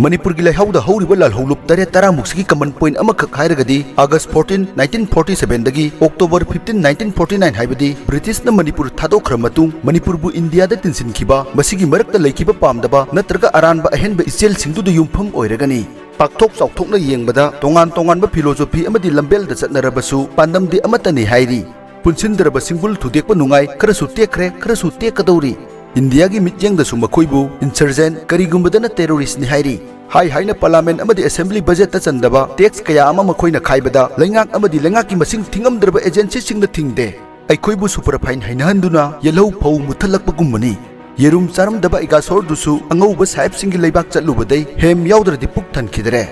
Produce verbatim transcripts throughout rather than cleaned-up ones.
ꯃꯅꯤꯄꯨꯔꯒꯤ ꯂꯩꯍꯥꯎꯗ ꯍꯧꯔꯤꯕ ꯂꯥꯜꯍꯧꯂꯨꯞ ꯇꯔꯦꯠ ꯇꯔꯥꯃꯨꯛꯁꯤꯒꯤ ꯀꯃꯟ ꯄꯣꯏꯟ ꯑꯃꯈꯛ ꯍꯥꯏꯔꯒꯗꯤ, ꯑꯥꯒꯁ ꯐꯣꯔꯇꯤꯟ, ꯅꯥꯏꯟꯇꯤꯟ ꯐꯣꯔꯇꯤ ꯁꯚꯦꯟꯗꯒꯤ October fifteen, nineteen forty nine ꯍꯥꯏꯕꯗꯤ ꯕ꯭ꯔꯤꯇꯤꯁꯅ ꯃꯅꯤꯄꯨꯔ ꯊꯥꯗꯣꯛꯈ꯭ꯔ ꯃꯇꯨꯡ ꯃꯅꯤꯄꯨꯔꯕꯨ ꯏꯟꯗꯤꯌꯥꯗ ꯇꯤꯟꯁꯤꯟꯈꯤꯕ, ꯃꯁꯤꯒꯤ ꯃꯔꯛꯇ ꯂꯩꯈꯤꯕ ꯄꯥꯝꯗꯕ ꯅꯠꯇ꯭ꯔꯒ ꯑꯔꯥꯟꯕ ꯑꯍꯦꯟꯕ ꯏꯆꯦꯜꯁꯤꯡꯗꯨꯗ ꯌꯨꯝꯐꯝ ꯑꯣꯏꯔꯒꯅꯤ꯫ ꯄꯥꯛꯊꯣꯛ ꯆꯥꯎꯊꯣꯛꯅ ꯌꯦꯡꯕꯗ ꯇꯣꯉꯥꯟ ꯇꯣꯉꯥꯟꯕ ꯐꯤꯂꯣꯁꯣꯐꯤ ꯑꯃꯗꯤ ꯂꯝꯕꯦꯜꯗ ꯆꯠꯅꯔꯕꯁꯨ ꯄꯥꯟꯗꯝꯗꯤ ꯑꯃꯠꯇꯅꯤ ꯍꯥꯏꯔꯤ꯫ ꯄꯨꯟꯁꯤꯟꯗ꯭ꯔꯕ ꯁꯤꯡꯕꯨꯜ ꯊꯨꯗꯦꯛꯄ ꯅꯨꯡꯉꯥꯏ, ꯈꯔꯁꯨ ꯇꯦꯛꯈ꯭ꯔꯦ, ꯈꯔꯁꯨ ꯇꯦꯛꯀꯗꯧꯔꯤ꯫ ꯏꯟꯗꯤꯌꯥꯒꯤ ꯃꯤꯠꯌꯦꯡꯗꯁꯨ ꯃꯈꯣꯏꯕꯨ insurgent, ꯀꯔꯤꯒꯨꯝꯕꯗꯅ terroristꯅꯤ ꯍꯥꯏꯔꯤ꯫ ꯍꯥꯏ ꯍꯥꯏꯅ ꯄꯥꯔꯂꯥꯃꯦꯟ ꯑꯃꯗꯤ ꯑꯦꯁꯦꯝꯕ꯭ꯂꯤ ꯕꯖꯦꯠꯇ ꯆꯟꯗꯕ ꯇꯦꯛꯁ ꯀꯌꯥ ꯑꯃ ꯃꯈꯣꯏꯅ ꯈꯥꯏꯕꯗ ꯂꯩꯉꯥꯛ ꯑꯃꯗꯤ ꯂꯩꯉꯥꯛꯀꯤ ꯃꯁꯤꯡ ꯊꯤꯉꯝꯗ꯭ꯔꯕ ꯑꯦꯖꯦꯟꯁꯤꯁꯤꯡꯅ ꯊꯤꯡꯗꯦ꯫ ꯑꯩꯈꯣꯏꯕꯨ superfine ꯍꯩꯅꯍꯟꯗꯨꯅ ꯌꯦꯜꯍꯧ ꯐꯧ ꯃꯨꯠꯊꯠꯂꯛꯄꯒꯨꯝꯕꯅꯤ꯫ ꯌꯦꯔꯨꯝ ꯆꯥꯔꯝꯗꯕ ꯑꯩꯒꯥꯁꯣꯔꯗꯨꯁꯨ ꯑꯉꯧꯕ ꯁꯥꯍꯦꯕꯁꯤꯡꯒꯤ ꯂꯩꯕꯥꯛ ꯆꯠꯂꯨꯕꯗꯩ ꯍꯦꯝ ꯌꯥꯎꯗ꯭ꯔꯗꯤ ꯄꯨꯛ ꯊꯟꯈꯤꯗꯔꯦ꯫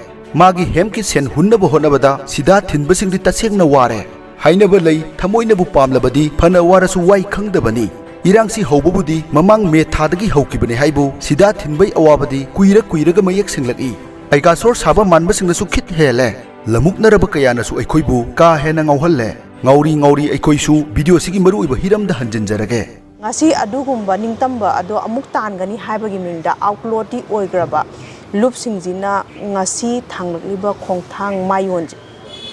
ꯃꯥꯒꯤ ꯍꯦꯝꯀꯤ ꯁꯦꯟ ꯍꯨꯟꯅꯕ ꯍꯣꯠꯅꯕꯗ ꯁꯤꯗꯥ ꯊꯤꯟꯕꯁꯤꯡꯗꯤ ꯇꯁꯦꯡꯅ ꯋꯥꯔꯦ꯫ ꯍꯥꯏꯅꯕ ꯂꯩ, ꯊꯃꯣꯏꯅꯕꯨ ꯄꯥꯝꯂꯕꯗꯤ ꯐꯅ ꯋꯥꯔꯁꯨ ꯋꯥꯏ ꯈꯪꯗꯕꯅꯤ꯫ ꯏꯔꯥꯡꯁꯤ ꯍꯧꯕꯕꯨꯗꯤ ꯃꯃꯥꯡ ꯃꯦ ꯊꯥꯗꯒꯤ ꯍꯧꯈꯤꯕꯅꯤ ꯍꯥꯏꯕꯨ ꯁꯤꯗꯥ ꯊꯤꯟꯕꯩ ꯑꯋꯥꯕꯗꯤ ꯀꯨꯏꯔ ꯀꯨꯏꯔꯒ ꯃꯌꯦꯛ ꯁꯦꯡꯂꯛꯏ꯫ ꯑꯩꯒꯥꯁꯣꯔ ꯁꯥꯕ ꯃꯥꯟꯕꯁꯤꯡꯅꯁꯨ ꯈꯤꯠ ꯍꯦꯜꯂꯦ꯫ ꯂꯃꯨꯛꯅꯔꯕ ꯀꯌꯥꯅꯁꯨ ꯑꯩꯈꯣꯏꯕꯨ ꯀꯥ ꯍꯦꯟꯅ ꯉꯥꯎꯍꯜꯂꯦ꯫ ꯉꯥꯎꯔꯤ ꯉꯥꯎꯔꯤ ꯑꯩꯈꯣꯏꯁꯨ ꯚꯤꯗꯤꯑꯣꯁꯤꯒꯤ ꯃꯔꯨꯑꯣꯏꯕ ꯍꯤꯔꯝꯗ ꯍꯟꯖꯤꯟꯖꯔꯒꯦ꯫ ꯉꯁꯤ ꯑꯗꯨꯒꯨꯝꯕ ꯅꯤꯡꯇꯝꯕ ꯑꯗꯣ ꯑꯃꯨꯛ ꯇꯥꯟꯒꯅꯤ ꯍꯥꯏꯕꯒꯤ ꯃꯤꯡꯗ ꯑꯥꯎꯠꯂꯣꯠꯇꯤ ꯑꯣꯏꯈ꯭ꯔꯕ ꯂꯨꯞꯁꯤꯡꯁꯤꯅ ꯉꯁꯤ ꯊꯥꯡꯂꯛꯂꯤꯕ ꯈꯣꯡꯊꯥꯡ ꯃꯥꯌꯣꯟꯁꯦ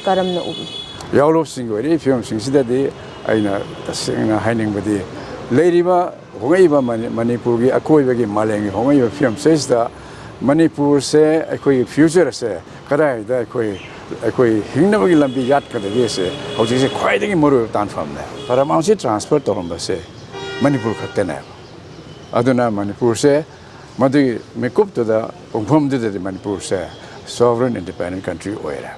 ꯀꯔꯝꯅ ꯎꯕꯤ? ꯌꯥꯎꯂꯣꯞꯁꯤꯡꯒꯤ ꯑꯣꯏꯔꯤꯕ ꯐꯤꯕꯝꯁꯤꯡꯁꯤꯗꯗꯤ ꯑꯩꯅ ꯇꯁꯦꯡꯅ ꯍꯥꯏꯅꯤꯡꯕꯗꯤ, ꯂꯩꯔꯤꯕ ꯍꯣꯡꯉꯛꯏꯕ ꯃꯅꯤ-, ꯃꯅꯤꯄꯨꯔꯒꯤ ꯑꯀꯣꯏꯕꯒꯤ ꯃꯥꯂꯦꯝꯒꯤ ꯍꯣꯡꯉꯛꯏꯕ ꯐꯤꯕꯝꯁꯤꯗꯩꯁꯤꯗ ꯃꯅꯤꯄꯨꯔꯁꯦ, ꯑꯩꯈꯣꯏꯒꯤ future ꯑꯁꯦ ꯀꯗꯥꯏꯗ ꯑꯩꯈꯣꯏ, ꯑꯩꯈꯣꯏ ꯍꯤꯡꯅꯕꯒꯤ ꯂꯝꯕꯤ ꯌꯥꯠꯀꯗꯒꯦꯁꯦ ꯍꯧꯖꯤꯛꯁꯦ ꯈ꯭ꯋꯥꯏꯗꯒꯤ ꯃꯔꯨꯑꯣꯏꯕ ꯇꯥꯟꯐꯝꯅꯦ꯫ ꯄꯔꯃꯥꯟꯁꯤ transfer ꯇꯧꯔꯝꯕꯁꯦ ꯃꯅꯤꯄꯨꯔ ꯈꯛꯇꯅꯦꯕ꯫ ꯑꯗꯨꯅ ꯃꯅꯤꯄꯨꯔꯁꯦ ꯃꯗꯨꯒꯤ ꯃꯤꯀꯨꯞꯇꯨꯗ, ꯄꯨꯡꯐꯝꯗꯨꯗꯗꯤ ꯃꯅꯤꯄꯨꯔꯁꯦ sovereign independent country ꯑꯣꯏꯔꯦ꯫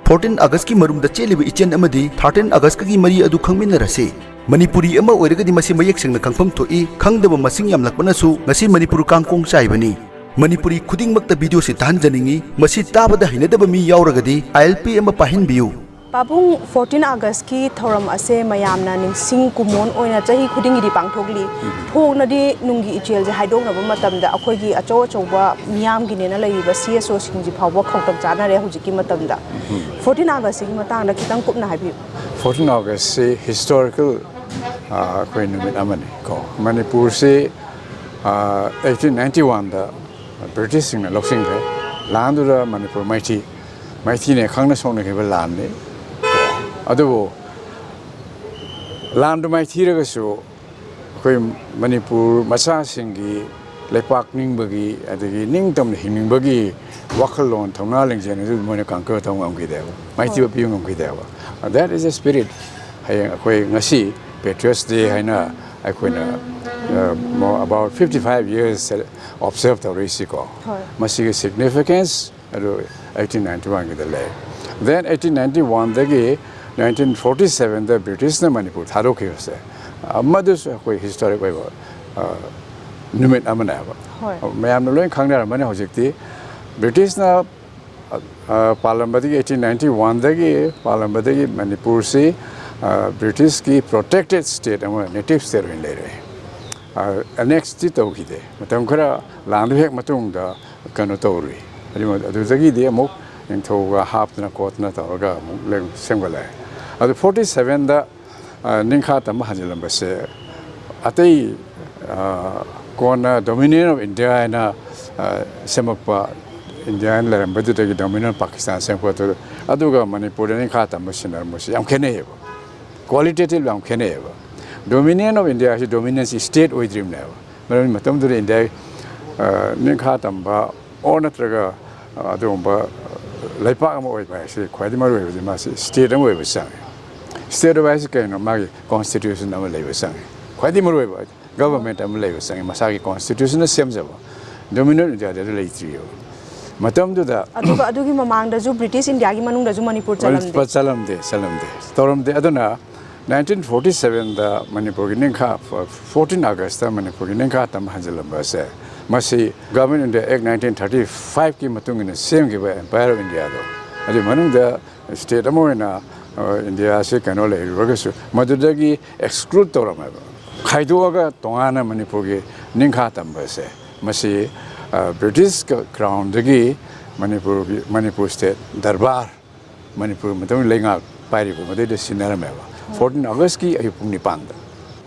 Fourteen Augustꯀꯤ ꯃꯔꯨꯝꯗ ꯆꯦꯜꯂꯤꯕ ꯏꯆꯦꯜ ꯑꯃꯗꯤ thirteen Augustꯀꯒꯤ ꯃꯔꯤ ꯑꯗꯨ ꯈꯪꯃꯤꯟꯅꯔꯁꯤ꯫ ꯃꯅꯤꯄꯨꯔꯤ ꯑꯃ ꯑꯣꯏꯔꯒꯗꯤ ꯃꯁꯤ ꯃꯌꯦꯛ ꯁꯦꯡꯅ ꯈꯪꯐꯝ ꯊꯣꯛꯏ, ꯈꯪꯗꯕ ꯃꯁꯤꯡ ꯌꯥꯝꯂꯛꯄꯅꯁꯨ ꯉꯁꯤ ꯃꯅꯤꯄꯨꯔ ꯀꯥꯡꯀꯣꯡ ꯆꯥꯏꯕꯅꯤ꯫ ꯃꯅꯤꯄꯨꯔꯤ ꯈꯨꯗꯤꯡꯃꯛꯇ ꯚꯤꯗꯤꯑꯣꯁꯤ ꯇꯥꯍꯟꯖꯅꯤꯡꯏ, ꯃꯁꯤ ꯇꯥꯕꯗ ꯍꯩꯅꯗꯕ ꯃꯤ ꯌꯥꯎꯔꯒꯗꯤ ILP ꯑꯃ ꯄꯥꯏꯍꯟꯕꯤꯌꯨ꯫ ꯄꯥꯕꯨꯡ, ꯐꯣꯔꯇꯤꯟ ꯑꯥꯒꯁꯀꯤ ꯊꯧꯔꯝ ꯑꯁꯦ ꯃꯌꯥꯝꯅ ꯅꯤꯡꯁꯤꯡ ꯀꯨꯃꯣꯟ ꯑꯣꯏꯅ ꯆꯍꯤ ꯈꯨꯗꯤꯡꯒꯤꯗꯤ ꯄꯥꯡꯊꯣꯛꯂꯤ꯫ ꯊꯣꯛꯅꯗꯤ ꯅꯨꯡꯒꯤ ꯏꯆꯦꯜꯁꯦ ꯍꯥꯏꯗꯣꯛꯅꯕ ꯃꯇꯝꯗ ꯑꯩꯈꯣꯏꯒꯤ ꯑꯆꯧ ꯑꯆꯧꯕ ꯃꯤꯌꯥꯝꯒꯤꯅꯦꯅ ꯂꯩꯔꯤꯕ ꯁꯤ ꯑꯦꯁ ꯑꯣꯁꯤꯡꯁꯤ ꯐꯥꯎꯕ ꯈꯧꯇꯛ ꯆꯥꯅꯔꯦ ꯍꯧꯖꯤꯛꯀꯤ ꯃꯇꯝꯗ꯫ ꯐꯣꯔꯇꯤꯟ ꯑꯥꯒꯁꯁꯤꯒꯤ ꯃꯇꯥꯡꯗ ꯈꯤꯇꯪ ꯀꯨꯞꯅ ꯍꯥꯏꯕꯤꯌꯨ꯫ ꯐꯣꯔꯇꯤꯟ ꯑꯥꯒꯁꯁꯤ ꯍꯤꯁꯇꯣꯔꯤꯀꯦꯜ ꯑꯩꯈꯣꯏ ꯅꯨꯃꯤꯠ ꯑꯃꯅꯤ ꯀꯣ꯫ ꯃꯅꯤꯄꯨꯔꯁꯤ ꯑꯩꯠꯇꯤꯟ ꯅꯥꯏꯟꯇꯤ ꯋꯥꯟꯗ ꯕ꯭ꯔꯤꯇꯤꯁꯁꯤꯡꯅ ꯂꯧꯁꯤꯟꯈ꯭ꯔꯦ꯫ ꯂꯥꯟꯗꯨꯗ ꯃꯅꯤꯄꯨꯔ ꯃꯥꯏꯊꯤ ꯃꯥꯏꯊꯤꯅꯦ ꯈꯪꯅ ꯁꯣꯛꯅꯈꯤꯕ ꯂꯥꯟꯅꯤ꯫ ꯑꯗꯨꯕꯨ ꯂꯥꯟꯗꯨ ꯃꯥꯏꯊꯤꯔꯒꯁꯨ ꯑꯩꯈꯣꯏ ꯃꯅꯤꯄꯨꯔ ꯃꯆꯥꯁꯤꯡꯒꯤ ꯂꯩꯄꯥꯛ ꯅꯤꯡꯕꯒꯤ, ꯑꯗꯒꯤ ꯅꯤꯡꯇꯝꯅ ꯍꯤꯡꯅꯤꯡꯕꯒꯤ ꯋꯥꯈꯜꯂꯣꯟ, ꯊꯧꯅꯥ ꯂꯤꯡꯖꯦꯜ ꯑꯗꯨ ꯃꯣꯏꯅ ꯀꯪꯀꯔ ꯇꯧ ꯉꯝꯈꯤꯗꯦꯕ, ꯃꯥꯏꯊꯤꯕ ꯄꯤꯕ ꯉꯝꯈꯤꯗꯦꯕ꯫ That is the spirit꯫ ꯍꯌꯦꯡ ꯑꯩꯈꯣꯏ ꯉꯁꯤ Patriots Day ꯍꯥꯏꯅ ꯑꯩꯈꯣꯏꯅ, uh, about fifty five years observe ꯇꯧꯔꯛꯏꯁꯤꯀꯣ꯫ ꯍꯣꯏ꯫ ꯃꯁꯤꯒꯤ significance ꯑꯗꯨ ꯑꯩꯠꯇꯤꯟ ꯅꯥꯏꯟꯇꯤ ꯋꯥꯟꯒꯤꯗ ꯂꯩ꯫ Then ꯑꯩꯠꯇꯤꯟ ꯅꯥꯏꯟꯇꯤ ꯋꯥꯟꯗꯒꯤ ꯅꯥꯏꯟꯇꯤꯟ ꯐꯣꯔꯇꯤ ꯁꯕꯦꯟꯗ ꯕ꯭ꯔꯤꯇꯤꯁꯅ ꯃꯅꯤꯄꯨꯔ ꯊꯥꯗꯣꯛꯈꯤꯕꯁꯦ, ꯑ, ꯃꯗꯨꯁꯨ ꯑꯩꯈꯣꯏ ꯍꯤꯁꯇꯣꯔꯤꯛ ꯑꯣꯏꯕ, ꯑ, ꯅꯨꯃꯤꯠ ꯑꯃꯅꯦꯕ꯫ ꯍꯣꯏ꯫ ꯃꯌꯥꯝꯅ ꯂꯣꯏ ꯈꯪꯅꯔꯝꯃꯅꯤ ꯍꯧꯖꯤꯛꯇꯤ꯫ ꯕ꯭ꯔꯤꯇꯤꯁꯅ, ꯑ, ꯄꯥꯜꯂꯝꯕꯗꯒꯤ, ꯑꯩꯠꯇꯤꯟ ꯅꯥꯏꯟꯇꯤ ꯋꯥꯟꯗꯒꯤ ꯄꯥꯜꯂꯝꯕꯗꯒꯤ ꯃꯅꯤꯄꯨꯔꯁꯤ, ꯑ, ꯕ꯭ꯔꯤꯇꯤꯁꯀꯤ protected state ꯑꯃ, native state ꯑꯣꯏꯅ ꯂꯩꯔꯛꯑꯦ꯫ ꯑ, annex ꯇꯤ ꯇꯧꯈꯤꯗꯦ꯫ ꯃꯇꯝ ꯈꯔ ꯂꯥꯟꯗꯨ ꯍꯦꯛ ꯃꯇꯨꯡꯗ ꯀꯩꯅꯣ ꯇꯧꯔꯨꯏ꯫ ꯑꯗꯨ-, ꯑꯗꯨꯗꯒꯤꯗꯤ ꯑꯃꯨꯛ ꯅꯤꯡꯊꯧꯒ ꯍꯥꯞꯇꯅ ꯈꯣꯠꯇꯅ ꯇꯧꯔꯒ ꯑꯃꯨꯛ ꯂꯩ-, ꯁꯦꯝꯒꯠꯂꯛꯑꯦ꯫ ꯑꯗꯨ ꯐꯣꯔꯇꯤ ꯁꯕꯦꯟꯗ, ꯑ, ꯅꯤꯡꯈꯥ ꯇꯝꯕ ꯍꯟꯖꯤꯜꯂꯝꯕꯁꯦ ꯑꯇꯩ, ꯑ, ꯀꯣꯟꯅ Dominion of India ꯍꯥꯏꯅ, ꯑ, ꯁꯦꯝꯃꯛꯄ, ꯏꯟꯗꯤꯌꯥ ꯂꯩꯔꯝꯕꯗꯨꯗꯒꯤ Dominion of Pakistan ꯁꯦꯝꯃꯛꯄꯗꯨ, ꯑꯗꯨꯒ ꯃꯅꯤꯄꯨꯔꯗ ꯅꯤꯡꯈꯥ ꯇꯝꯕ ꯁꯤꯟꯅꯔꯝꯕꯁꯤ ꯌꯥꯝ ꯈꯦꯠꯅꯩꯌꯦꯕ꯫ Qualitative ꯌꯥꯝ ꯈꯦꯠꯅꯩꯌꯦꯕ꯫ Dominion of India ꯍꯥꯏꯁꯤ dominance state ꯑꯣꯏꯗ꯭ꯔꯤꯕꯅꯦꯕ꯫ ꯃꯔꯝꯗꯤ ꯃꯇꯝꯗꯨꯗ ꯏꯟꯗꯤꯌꯥ, ꯑ, ꯅꯤꯡꯈꯥ ꯇꯝꯕ or ꯅꯠꯇ꯭ꯔꯒ, ꯑ, ꯑꯗꯨꯒꯨꯝꯕ, ꯑ, ꯂꯩꯄꯥꯛ ꯑꯃ ꯑꯣꯏꯕ ꯍꯥꯏꯁꯤ ꯈ꯭ꯋꯥꯏꯗꯒꯤ ꯃꯔꯨ ꯑꯣꯏꯕꯗꯤ ꯃꯥꯁꯤ state ꯑꯃ ꯑꯣꯏꯕ ꯆꯪꯉꯤ꯫ State ꯑꯣꯏꯕ ꯍꯥꯏꯁꯤ ꯀꯩꯅꯣ? ꯃꯥꯒꯤ constitution ꯑꯃ ꯂꯩꯕ ꯆꯪꯉꯤ꯫ ꯈ꯭ꯋꯥꯏꯗꯒꯤ ꯃꯔꯨ ꯑꯣꯏꯕ government ꯑꯃ ꯂꯩꯕ ꯆꯪꯉꯤ, ꯃꯁꯥꯒꯤ constitution ꯁꯦꯝꯖꯕ꯫ Dominion of India ꯗ ꯑꯗꯨ ꯂꯩꯇ꯭ꯔꯤꯑꯕ꯫ ꯃꯇꯝꯗꯨꯗ ꯑꯗꯨꯒ ꯑꯗꯨꯒꯤ ꯃꯃꯥꯡꯗꯁꯨ ꯕ꯭ꯔꯤꯇꯤꯁ ꯏꯟꯗꯤꯌꯥꯒꯤ ꯃꯅꯨꯡꯗꯁꯨ ꯃꯅꯤꯄꯨꯔ ꯆꯜꯂꯝꯗꯦ꯫ ꯆꯠꯂꯝꯗꯦ, ꯆꯠꯂꯝꯗꯦ, ꯇꯧꯔꯝꯗꯦ꯫ ꯑꯗꯨꯅ ꯅꯥꯏꯟꯇꯤꯟ ꯐꯣꯔꯇꯤ ꯁꯕꯦꯟꯗ ꯃꯅꯤꯄꯨꯔꯒꯤ ꯅꯤꯡꯈꯥ, ꯐꯣꯔꯇꯤꯟ ꯑꯥꯒꯁꯇ ꯃꯅꯤꯄꯨꯔꯒꯤ ꯅꯤꯡꯈꯥ ꯇꯝꯕ ꯍꯟꯖꯤꯜꯂꯝꯕ ꯑꯁꯦ, ꯃꯁꯤ Government of India Act nineteen thirty ꯐꯥꯏꯚꯀꯤ ꯃꯇꯨꯡ ꯏꯟꯅ ꯁꯦꯝꯈꯤꯕ Empire of India ꯗꯣ, ꯑꯗꯨꯒꯤ ꯃꯅꯨꯡꯗ ꯁ꯭ꯇꯦꯠ ꯑꯃ ꯑꯣꯏꯅ ꯏꯟꯗꯤꯌꯥꯁꯤ ꯀꯩꯅꯣ ꯂꯩꯔꯨꯔꯒꯁꯨ ꯃꯗꯨꯗꯒꯤ ꯑꯦꯛꯁꯀ꯭ꯂꯨꯗ ꯇꯧꯔꯝꯃꯦꯕ꯫ ꯈꯥꯏꯗꯣꯛꯑꯒ ꯇꯣꯉꯥꯟꯅ ꯃꯅꯤꯄꯨꯔꯒꯤ ꯅꯤꯡꯈꯥ ꯇꯝꯕꯁꯦ, ꯃꯁꯤ ꯕ꯭ꯔꯤꯇꯤꯁ ꯀ꯭ꯔꯥꯎꯟꯗꯒꯤ ꯃꯅꯤꯄꯨꯔꯒꯤ, ꯃꯅꯤꯄꯨꯔ ꯁ꯭ꯇꯦꯠ ꯗꯔꯕꯥꯔ, ꯃꯅꯤꯄꯨꯔ ꯃꯇꯝꯒꯤ ꯂꯩꯉꯥꯛ ꯄꯥꯏꯔꯤꯕ ꯃꯗꯩꯗ ꯁꯤꯟꯅꯔꯝꯃꯦꯕ꯫ ꯐꯣꯔꯇꯤꯟ ꯑꯥꯒꯁꯀꯤ ꯑꯌꯨꯛ ꯄꯨꯡ ꯅꯤꯄꯥꯟꯗ,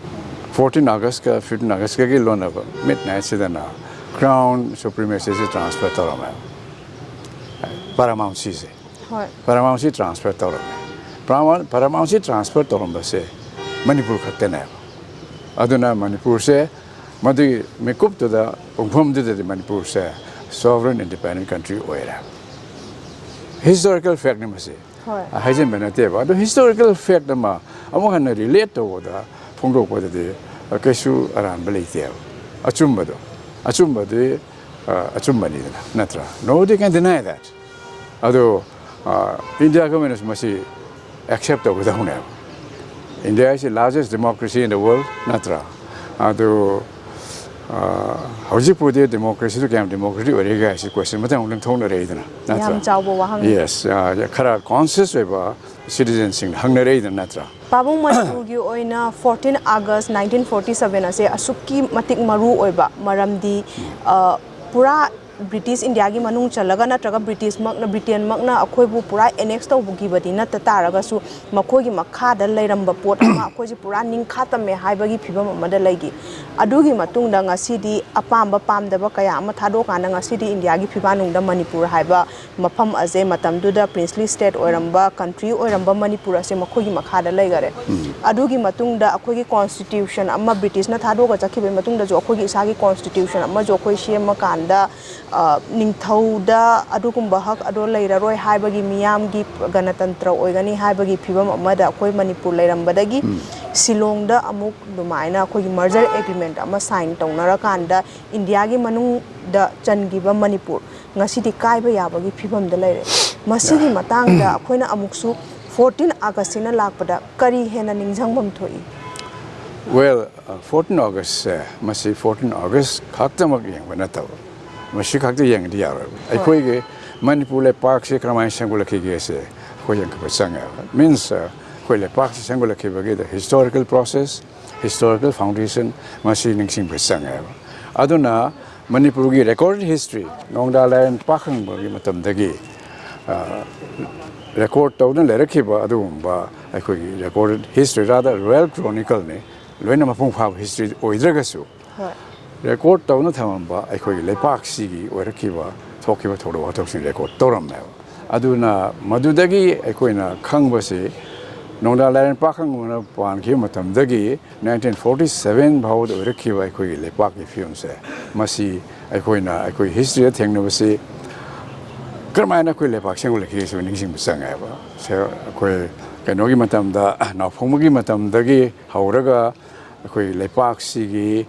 ꯐꯣꯔꯇꯤꯟ ꯑꯥꯒꯁꯀ ꯐꯤꯐꯇꯤꯟ ꯑꯥꯒꯁꯀꯒꯤ ꯂꯣꯟꯅꯕ ꯃꯤꯠ ꯅꯥꯏꯠꯁꯤꯗꯅ ꯀ꯭ꯔꯥꯎꯟ ꯁꯨꯄ꯭ꯔꯤꯃꯦꯁꯤꯁꯦ ꯇ꯭ꯔꯥꯟꯁꯐꯔ ꯇꯧꯔꯝꯃꯦꯕ, ꯄꯥꯔꯥꯃꯥꯎꯟꯁꯤꯁꯦ꯫ ꯍꯣꯏ꯫ ꯄꯥꯔꯥꯃꯥꯎꯟꯁꯤ ꯇ꯭ꯔꯥꯟꯁꯐꯔ ꯇꯧꯔꯝꯃꯦ꯫ ꯄꯥꯔꯥꯃꯥꯎꯟ ꯄꯥꯔꯥꯃꯥꯎꯟꯁꯤ ꯇ꯭ꯔꯥꯟꯁꯐꯔ ꯇꯧꯔꯝꯕꯁꯦ ꯃꯅꯤꯄꯨꯔ ꯈꯛꯇꯅꯦꯕ꯫ ꯑꯗꯨꯅ ꯃꯅꯤꯄꯨꯔꯁꯦ ꯃꯗꯨꯒꯤ ꯃꯤꯀꯨꯞꯇꯨꯗ, ꯄꯨꯡꯐꯝꯗꯨꯗꯗꯤ ꯃꯅꯤꯄꯨꯔꯁꯦ ꯁꯣꯚꯔꯦꯟ ꯏꯟꯗꯤꯄꯦꯟꯗꯦꯟ ꯀꯟꯇ꯭ꯔꯤ ꯑꯣꯏꯔꯦ꯫ ꯍꯤꯁꯇꯣꯔꯤꯀꯦꯜ ꯐꯦꯛꯅꯤ ꯃꯁꯤ꯫ ꯍꯣꯏ꯫ ꯍꯥꯏꯖꯤꯟꯕ ꯅꯠꯇꯦꯕ꯫ ꯑꯗꯣ ꯍꯤꯁꯇꯣꯔꯤꯀꯦꯜ ꯐꯦꯛ ꯑꯃ ꯑꯃꯨꯛ ꯍꯟꯅ ꯔꯤꯂꯦꯠ ꯇꯧꯕꯗ, ꯐꯣꯡꯗꯣꯛꯄꯗꯗꯤ ꯀꯩꯁꯨ ꯑꯔꯥꯟꯕ ꯂꯩꯇꯦꯕ꯫ ꯑꯆꯨꯝꯕꯗꯣ, ꯑꯆꯨꯝꯕꯗꯤ ꯑ, ꯑꯆꯨꯝꯕꯅꯤꯗꯅ, ꯅꯠꯇ꯭ꯔꯥ? Nobody can deny that. ꯑꯗꯣ ꯏꯟꯗꯤꯌꯥ ꯒꯃꯦꯟꯅꯁꯨ ꯃꯁꯤ ꯑꯦꯛꯁꯦꯞ ꯇꯧꯒꯗꯧꯅꯦꯕ꯫ India is the largest democracy in the world, ꯅꯠꯇ꯭ꯔꯥ? ꯑꯗꯣ ꯑ, ꯍꯧꯖꯤꯛꯄꯨꯗꯤ ꯗꯦꯃꯣꯀ꯭ꯔꯦꯁꯤꯗꯨ ꯀꯌꯥꯝ ꯗꯦꯃꯣꯀ꯭ꯔꯦꯇꯤꯛ ꯑꯣꯏꯔꯤꯒꯦ ꯍꯥꯏꯁꯤ ꯀꯣꯏꯁꯟ ꯃꯊꯪ ꯑꯃꯨꯛ ꯊꯣꯛꯅꯔꯛꯏꯗꯅ, ꯅꯠꯇ꯭ꯔꯥ? ꯌꯥꯝ ꯆꯥꯎꯕ ꯋꯥꯍꯪꯅꯤ꯫ ꯌꯦꯁ, ꯑ, ꯈꯔ ꯀꯣꯟꯁꯤꯌꯁ ꯑꯣꯏꯕ ꯁꯤꯇꯤꯖꯟꯁꯤꯡꯅ ꯍꯪꯅꯔꯛꯏꯗꯅ, ꯅꯠꯇ꯭ꯔꯥ? ꯄꯥꯕꯨꯡ, ꯃꯅꯤꯄꯨꯔꯒꯤ ꯑꯣꯏꯅ ꯐꯣꯔꯇꯤꯟ ꯑꯥꯒꯁ ꯅꯥꯏꯟꯇꯤꯟ ꯐꯣꯔꯇꯤ ꯁꯚꯦꯟ ꯑꯁꯦ ꯑꯁꯨꯛꯀꯤ ꯃꯇꯤꯛ ꯃꯔꯨ ꯑꯣꯏꯕ ꯃꯔꯝꯗꯤ, ꯑ, ꯄꯨꯔꯥ ꯕ꯭ꯔꯤꯇꯤꯁ ꯏꯟꯗꯤꯌꯥꯒꯤ ꯃꯅꯨꯡ ꯆꯜꯂꯒ ꯅꯠꯇ꯭ꯔꯒ ꯕ꯭ꯔꯤꯇꯤꯁꯃꯛꯅ, ꯕ꯭ꯔꯤꯇꯦꯟꯃꯛꯅ ꯑꯩꯈꯣꯏꯕꯨ ꯄꯨꯔꯥ ꯑꯦꯅꯦꯛꯁ ꯇꯧꯈꯤꯕꯗꯤ ꯅꯠꯇ ꯇꯥꯔꯒꯁꯨ, ꯃꯈꯣꯏꯒꯤ ꯃꯈꯥꯗ ꯂꯩꯔꯝꯕ ꯄꯣꯠ ꯑꯃ ꯑꯩꯈꯣꯏꯁꯦ ꯄꯨꯔꯥ ꯅꯤꯡꯈꯥ ꯇꯝꯃꯦ ꯍꯥꯏꯕꯒꯤ ꯐꯤꯕꯝ ꯑꯃꯗ ꯂꯩꯈꯤ꯫ ꯑꯗꯨꯒꯤ ꯃꯇꯨꯡꯗ ꯉꯁꯤꯗꯤ ꯑꯄꯥꯝꯕ ꯄꯥꯝꯗꯕ ꯀꯌꯥ ꯑꯃ ꯊꯥꯗꯣꯛꯀꯥꯟꯗ ꯉꯁꯤꯗꯤ ꯏꯟꯗꯤꯌꯥꯒꯤ ꯐꯤꯕꯥꯟꯅꯨꯡꯗ ꯃꯅꯤꯄꯨꯔ ꯍꯥꯏꯕ ꯃꯐꯝ ꯑꯁꯦ, ꯃꯇꯝꯗꯨꯗ ꯄ꯭ꯔꯤꯟꯁꯂꯤ ꯁ꯭ꯇꯦꯠ ꯑꯣꯏꯔꯝꯕ, ꯀꯟꯇ꯭ꯔꯤ ꯑꯣꯏꯔꯝꯕ ꯃꯅꯤꯄꯨꯔ ꯑꯁꯦ ꯃꯈꯣꯏꯒꯤ ꯃꯈꯥꯗ ꯂꯩꯈꯔꯦ꯫ ꯑꯗꯨꯒꯤ ꯃꯇꯨꯡꯗ ꯑꯩꯈꯣꯏꯒꯤ ꯀꯣꯟꯁꯇꯤꯇ꯭ꯌꯨꯁꯟ ꯑꯃ ꯕ꯭ꯔꯤꯇꯤꯁꯅ ꯊꯥꯗꯣꯛꯑꯒ ꯆꯠꯈꯤꯕꯒꯤ ꯃꯇꯨꯡꯗꯁꯨ ꯑꯩꯈꯣꯏꯒꯤ ꯏꯁꯥꯒꯤ ꯀꯣꯟꯁꯇꯤꯇ꯭ꯌꯨꯁꯟ ꯑꯃꯁꯨ ꯑꯩꯈꯣꯏ ꯁꯦꯝꯃꯀꯥꯟꯗ, ꯑ, ꯅꯤꯡꯊꯧꯗ ꯑꯗꯨꯒꯨꯝꯕ ꯍꯛ ꯑꯗꯣ ꯂꯩꯔꯔꯣꯏ ꯍꯥꯏꯕꯒꯤ ꯃꯤꯌꯥꯝꯒꯤ ꯒꯅꯇꯟꯇ꯭ꯔ ꯑꯣꯏꯒꯅꯤ ꯍꯥꯏꯕꯒꯤ ꯐꯤꯕꯝ ꯑꯃꯗ ꯑꯩꯈꯣꯏ ꯃꯅꯤꯄꯨꯔ ꯂꯩꯔꯝꯕꯗꯒꯤ ꯁꯤꯂꯣꯡꯗ ꯑꯃꯨꯛ ꯑꯗꯨꯃꯥꯏꯅ ꯑꯩꯈꯣꯏꯒꯤ ꯃꯔꯖꯔ ꯑꯦꯒ꯭ꯔꯤꯃꯦꯟꯠ ꯑꯃ ꯁꯥꯏꯟ ꯇꯧꯅꯔꯀꯥꯟꯗ ꯏꯟꯗꯤꯌꯥꯒꯤ ꯃꯅꯨꯡꯗ ꯆꯟꯈꯤꯕ ꯃꯅꯤꯄꯨꯔ ꯉꯁꯤꯗꯤ ꯀꯥꯏꯕ ꯌꯥꯕꯒꯤ ꯐꯤꯕꯝꯗ ꯂꯩꯔꯦ꯫ ꯃꯁꯤꯒꯤ ꯃꯇꯥꯡꯗ ꯑꯩꯈꯣꯏꯅ ꯑꯃꯨꯛꯁꯨ ꯐꯣꯔꯇꯤꯟ ꯑꯥꯒꯁꯁꯤꯅ ꯂꯥꯛꯄꯗ ꯀꯔꯤ ꯍꯦꯟꯅ ꯅꯤꯡꯁꯤꯡꯐꯝ ꯊꯣꯛꯏ? ꯋꯦꯜ, ꯐꯣꯔꯇꯤꯟ ꯑꯥꯒꯁꯁꯦ, ꯃꯁꯤ ꯐꯣꯔꯇꯤꯟ ꯑꯥꯒꯁ ꯈꯛꯇꯃꯛ ꯌꯦꯡꯕ ꯅꯠꯇꯕ, ꯃꯁꯤ ꯈꯛꯇ ꯌꯦꯡꯉꯗꯤ ꯌꯥꯔꯣꯏꯕ꯫ ꯑꯩꯈꯣꯏꯒꯤ ꯃꯅꯤꯄꯨꯔ ꯂꯩꯄꯥꯛꯁꯦ ꯀꯔꯝꯍꯥꯏꯅ ꯁꯦꯝꯒꯠꯂꯛꯈꯤꯒꯦꯁꯦ ꯑꯩꯈꯣꯏ ꯌꯦꯡꯈꯠꯄ ꯆꯪꯉꯦꯕ꯫ ꯃꯤꯟꯁ ꯑꯩꯈꯣꯏ ꯂꯩꯄꯥꯛꯁꯤ ꯁꯦꯝꯒꯠꯂꯛꯈꯤꯕꯒꯤ ꯍꯤꯁꯇꯣꯔꯤꯀꯦꯜ ꯄ꯭ꯔꯣꯁꯦꯁ, ꯍꯤꯁꯇꯣꯔꯤꯀꯦꯜ ꯐꯥꯎꯟꯗꯦꯁꯟ, ꯃꯁꯤ ꯅꯤꯡꯁꯤꯡꯕ ꯆꯪꯉꯦꯕ꯫ ꯑꯗꯨꯅ ꯃꯅꯤꯄꯨꯔꯒꯤ ꯔꯦꯀꯣꯔꯗꯦꯠ ꯍꯤꯁꯇ꯭ꯔꯤ, ꯅꯣꯡꯗꯥ ꯂꯥꯏꯔꯦꯟ ꯄꯥꯛꯈꯪꯕꯒꯤ ꯃꯇꯝꯗꯒꯤ ꯔꯦꯀꯣꯔꯠ ꯇꯧꯗꯨꯅ ꯂꯩꯔꯛꯈꯤꯕ ꯑꯗꯨꯒꯨꯝꯕ ꯑꯩꯈꯣꯏꯒꯤ ꯔꯦꯀꯣꯔꯗꯦꯠ ꯍꯤꯁꯇ꯭ꯔꯤ, ꯔꯥꯗꯔ ꯔꯣꯌꯦꯜ ꯀ꯭ꯔꯣꯅꯤꯀꯜꯅꯤ꯫ ꯂꯣꯏꯅ ꯃꯄꯨꯡ ꯐꯥꯕ ꯍꯤꯁꯇ꯭ꯔꯤ ꯑꯣꯏꯗ꯭ꯔꯒꯁꯨ, ꯍꯣꯏ꯫ ꯔꯦꯀꯣꯔꯠ ꯇꯧꯅ ꯊꯝꯃꯝꯕ ꯑꯩꯈꯣꯏꯒꯤ ꯂꯩꯄꯥꯛꯁꯤꯒꯤ ꯑꯣꯏꯔꯛꯈꯤꯕ ꯊꯣꯛꯈꯤꯕ ꯊꯧꯗꯣꯛ ꯋꯥꯊꯣꯛꯁꯤꯡ ꯔꯦꯀꯣꯔꯠ ꯇꯧꯔꯝꯃꯦꯕ꯫ ꯑꯗꯨꯅ ꯃꯗꯨꯗꯒꯤ ꯑꯩꯈꯣꯏꯅ ꯈꯪꯕꯁꯤ, ꯅꯣꯡꯗꯥ ꯂꯥꯏꯔꯦꯟ ꯄꯥꯛꯈꯪꯕꯅ ꯄꯥꯟꯈꯤꯕ ꯃꯇꯝꯗꯒꯤ ꯅꯥꯏꯟꯇꯤꯟ ꯐꯣꯔꯇꯤ ꯁꯚꯦꯟ ꯐꯥꯎꯕꯗ ꯑꯣꯏꯔꯛꯈꯤꯕ ꯑꯩꯈꯣꯏꯒꯤ ꯂꯩꯄꯥꯛꯀꯤ ꯐꯤꯕꯝꯁꯦ, ꯃꯁꯤ ꯑꯩꯈꯣꯏꯅ ꯑꯩꯈꯣꯏ ꯍꯤꯁꯇ꯭ꯔꯤꯗ ꯊꯦꯡꯅꯕꯁꯤ ꯀꯔꯝꯍꯥꯏꯅ ꯑꯩꯈꯣꯏ ꯂꯩꯄꯥꯛ ꯁꯦꯝꯒꯠꯂꯛꯈꯤ ꯍꯥꯏꯁꯤ ꯅꯤꯡꯁꯤꯡꯕ ꯆꯪꯉꯦꯕ꯫ ꯁꯦ-, ꯑꯩꯈꯣꯏ ꯀꯩꯅꯣꯒꯤ ꯃꯇꯝꯗ, ꯅꯥꯎꯐꯪꯕꯒꯤ ꯃꯇꯝꯗꯒꯤ ꯍꯧꯔꯒ ꯑꯩꯈꯣꯏ ꯂꯩꯄꯥꯛꯁꯤꯒꯤ